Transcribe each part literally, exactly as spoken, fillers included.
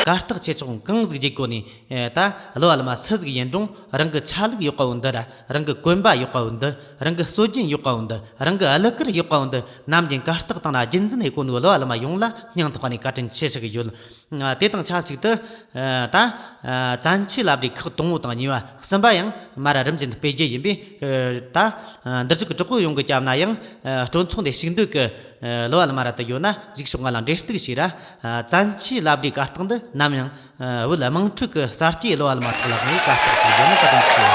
གར་སྟེགས་ཆེ་ཆུང་གང་ཟིག་བརྒྱུད་གོ་ནས། ཨེ། ད་གླུ་བ་གླུ་མ་སུ་ཟིག་ཡིན་རུང་། རང་གི་ཆ་ལུགས་ཡོད་པ་བོ་འདི་ར། རང་གི་གོན་པ་ཡོད་པ་བོ་འདི། རང་གི་སྲོལ་རྒྱུན་ཡོད་པ་བོ་འདི། རང་གི་གླུ་གར་ཡོད་པ་བོ་འདི། ནམ་རྒྱུན་གར་སྟེགས་སྟེང་ན་རྒྱུན་འཛིན་ཡེད་གོ་ནོ་གླུ་བ་གླུ་མ་ཡོངས་ལ་སྙིང་ཐག་པ་ནས་བཀའ་དྲིན་ཆེ་ཞུ་གི་ཡོད། ཨ། དེ་དང་ཆབས་ཅིག་ཏུ། ཨ། ད། ཨ། བཙན་བྱོལ་བླ་བྲེ་ཁག་དང་པོ་དང་གཉིས་པ། གསུམ་པ་ཡང་མ་ར་རིམ་བཞིན་སྤེལ་རྒྱུ་ཡིན་པས། ཨ། ད། ཨ། འདིར་ཅིག་གྲོགས་པོ་ཡོངས་ཀྱིས་བརྩམས་ན་ཡང་། ཨ། སྤྲོ་ཚོགས་འདི་ཞུགས་འདོད་ཀྱི། ཨ། གླུ་བ་གླུ་མ་ར་དེ་ཡོད་ན་གཟིགས་ཤོག་ང་ལ་འབྲེལ་གཏུག་བྱོས་ར། ཨ། བཙན་བྱོལ་བླ་བྲེ་གར་སྟེགས་འདི་ནམ་ཡང་། ཨ། བོད་དམངས་ཁྲོད་ཀྱི་གསར་སྐྱེས་གླུ་བ་གླུ་མ་ཐོག་ལ་ངས་གར་སྟེགས་ཅིག་བརྒྱབ་ན་བཀའ་དྲིན་ཆེ།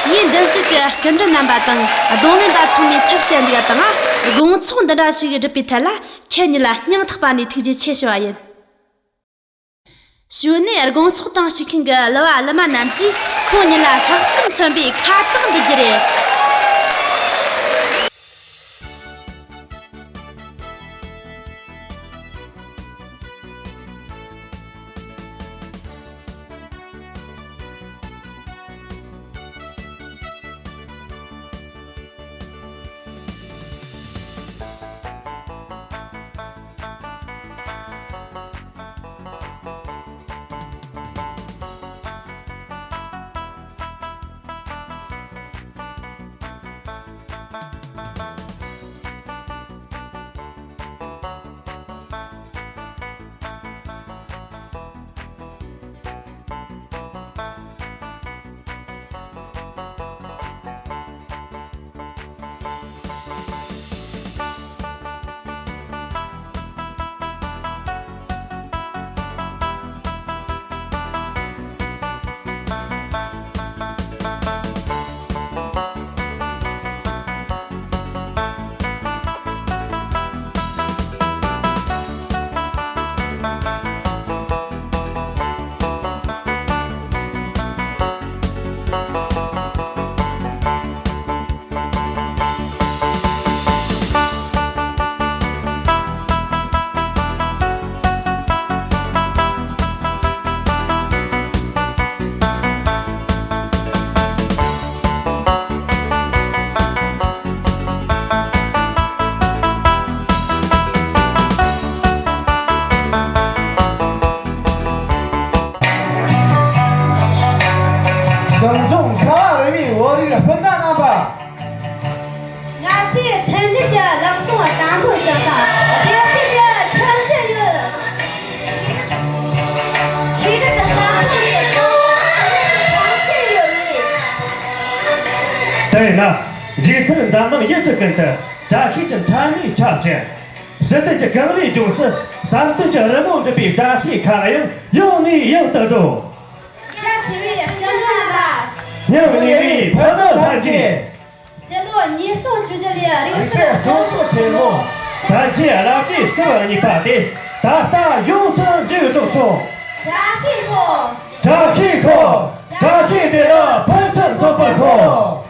ངས་འདིར་བཞུགས་ཀྱི་སྐུ་མགྲོན་རྣམ་པ་དང་རྡུང་ལེན་པ་ཚང་མའི་ཚབ་བྱས་འདུག་དང་། དགོང་ཚོགས་འདི་འདྲ་ཞིག་སྒྲུབ་པའི་ཐད་ལ་ཁྱེད་གཉིས་ལ་སྙིང་ཐག་པ་ནས་ཐུགས་རྗེ་ཆེ་ཞུ་བ་ཡིན། གཞུག་ནས་དགོང་ཚོགས་དང་ཞུགས་མཁན་གྱི་གླུ་བ་གླུ་མ་རྣམས་ཀྱིས་ཁོང་ཉིད་ལ་ལྷག་བསམ་མཚོན་པའི་ཁ་བཏང་འབུལ་རྒྱུ་རེད། གངས་ལྗོངས་ཁ་བ་རི་བའི་བོད་རིགས་སྤུན་ཟླ་རྣམ་པ། ང་ཚོས་མཐུན་སྒྲིལ་གྱི་ལམ་སྲོལ་དམ་པོར་བཅངས་པ། བདེ་སྐྱིད་ཀྱི་ཁྱིམ་གཞིས་ཡོད། ཤེས་རིག་གི་བསམ་བློ་ཞིག་དང་ཐམས་ཅད་ཡོད་པས། དེས་ན་མཇུག་མཐར་འཛམ་གླིང་ཡུལ་གྲུ་ཀུན་ཏུ་དགྲ་ཤེད་ཀྱི་མཚན་མོའི་ཆ་བཅད། ཕྱི་དོན་གྱི་གངས་རིའི་ལྗོངས་སུ་བསམ་དོན་གྱི་རི་མོ་འབྲི་བའི་བཀྲ་ཤིས་ཁ་ཡང་ཡང་ནས་ཡང་དུ་སྒྲོག་རྒྱ་ཆེ་བའི་སྐྱབས་མགོན་རྣམ་པ། སྙིང་ཉེ་བའི་ཕུ་ནུ་ལྷན་རྒྱས། སྤྱི་ལོ་ཉིས་སྟོང་བཅུ་བཞི་ལོའི་རིག་རྩལ་སྤྲོ་ཚོགས་ཆེན་མོ། བཙན་བྱོལ་བླ་བྲེ་སྐབས་གཉིས་པ་དེ་ད་ལྟ་ཡོངས་སུ་མཇུག་རྫོགས་སོང་། བཀྲ་ཤིས་ཤོག་བཀྲ་ཤིས་ཤོག་བཀྲ་ཤིས་དེ་ལ་ཕན་ཚུན་ཐོགས་པར་ཤོག་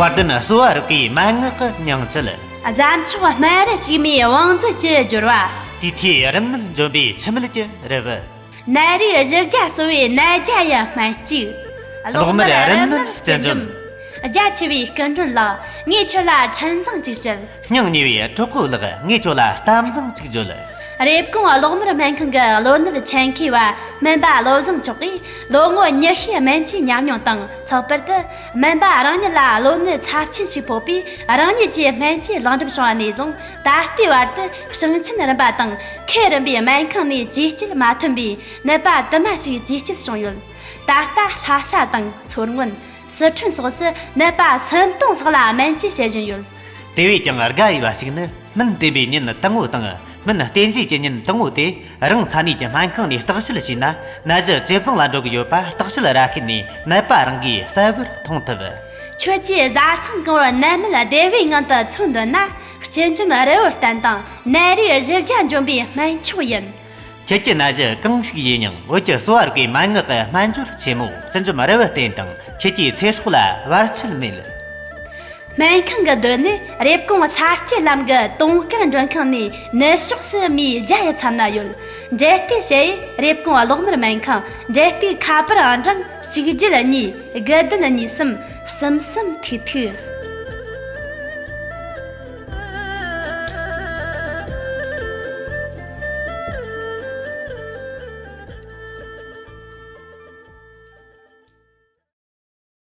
དཔལ་ལྡན་གསོ་བ་རིག་པའི་མན་ངག་གི་ཉིང་བཅུད། རྫ་མཆོག་སྨན་རི་ཞིག་མའི་བང་མཛོད་ཀྱི་སྦྱོར་བ། དེའི་ཐོག་རིམས་ནད་འཇོམས་པའི་འཆི་མེད་ཀྱི་རིལ་བུ། ནད་རིགས་བཞི་བརྒྱ་གསོ་བའི་ནད་བརྒྱ་ཡི་སྨན་གཅིག་གློག་དམར་རིམས་ནད་སྐྱིལ་འཇོམས། རྒྱ་ཆེ་བའི་སྐུ་མགྲོན་ལགས། ངས་ཁྱོད་ལ་འཕྲིན་བཟང་ཅིག་ཞུ། སྙིང་ཉེ་བའི་གྲོགས་པོ་ལགས། ངས་ཁྱོད་ལ་གཏམ་བཟང་ཅིག་བརྗོད། རེབ་གོང་གློག་དམར་སྨན་ཁང་གི་གློ་ནད་ཆེད་མཁས་པ་སྨན་པ་བློ་བཟང་མཆོག་གིས་ལོ་ངོ་ཉི་ཤུའི་སྨན་བཅོས་ཉམས་མྱོང་དང་། ལྷག་པར་དུ་སྨན་པ་རང་ཉིད་ལ་གློ་ནད་ཚབས་ཆེན་ཞིག་ཕོག་པས། རང་ཉིད་ཀྱི་སྨན་བཅོས་ལེགས་འགྲུབ་བྱུང་བ་ནས་བཟུང་ད་ལྟའི་བར་དུ་ཞིང་ཆེན་རིམ་པ་དང་ཁུལ་རིམ་པའི་སྨན་ཁང་ནས་བཅོས་སྐྱིད་མ་ཐོན་པའི་ནད་པ་དུ་མ་ཞིག་བཅོས་སྐྱིད་བྱུང་ཡོད། ད་ལྟ་ལྷ་ས་དང་མཚོ་སྔོན། སི་ཁྲོན་སོགས་སུ་ནད་པ་སུམ་སྟོང་ལྷག་ལ་སྨན་བཅོས་བྱེད་བཞིན་ཡོད། དེ་བས་ཀྱང་དགའ་འོས་པ་ཞིག་ནི། སྨན་བསྟེན་པའི་ཉིན་དང་པོ་དང་། སྨན་རྟེན་གཞི་གྱི་ཉིན་དང་པོ་དེ་རང་ས་གནས་ཀྱི་སྨན་ཁང་ནས་བརྟག་དཔྱད་བྱས་ན། ནད་གཞི་ཇེ་བཟང་ལ་འགྲོ་གི་ཡོད་པ་བརྟག་དཔྱད་ར་ཁུལ་ནས་ནད་པ་རང་གིས་གསལ་པོར་མཐོང་ཐུབ། ཁྱོད་ཀྱིས་བཟའ་ཚང་གང་བོར་ནད་མེད་བདེ་བའི་ངང་དུ་འཚོ་འདོད་ན། སྤྱི་འཇོམས་རི་བོ་བསྟེན་དང་། ནད་རིགས་བཞི་བརྒྱ་འཇོམས་པའི་སྨན་མཆོག་ཡིན། ཁྱེད་ཀྱི་ནད་གཞི་གང་ཞིག་ཡིན་ཡང་། བོད་ཀྱི་གསོ་བ་རིག་པའི་མན་ངག་གི་སྨན་སྦྱོར་ཆེན་མོ་སྤྱི་འཇོམས་རི་བོ་བསྟེན་དང་། ཁྱེད་ཀྱི་ཚེ་སྲོག་ལ་བར་ཆད་མེད། སྨན་ཁང་གི་སྡོད་གནས་རེབ་གོང་ས་སྐྱེད་ལམ་གྱི་དུང་དཀར་མགྲོན་ཁང་ནས་ནུབ་ཕྱོགས་སུ་མིའི་རྒྱ་ཡི་མཚམས་ན་ཡོད། འབྲེལ་གཏུག་བྱེད་ཡུལ་རེབ་གོང་གློག་དམར་སྨན་ཁང་། འབྲེལ་གཏུག་ཁ་པར་ཨང་གྲངས་གཅིག་བརྒྱད་གཉིས་དགུ་བདུན་གཉིས་གསུམ་གསུམ་གསུམ་ཐིག་ཐིག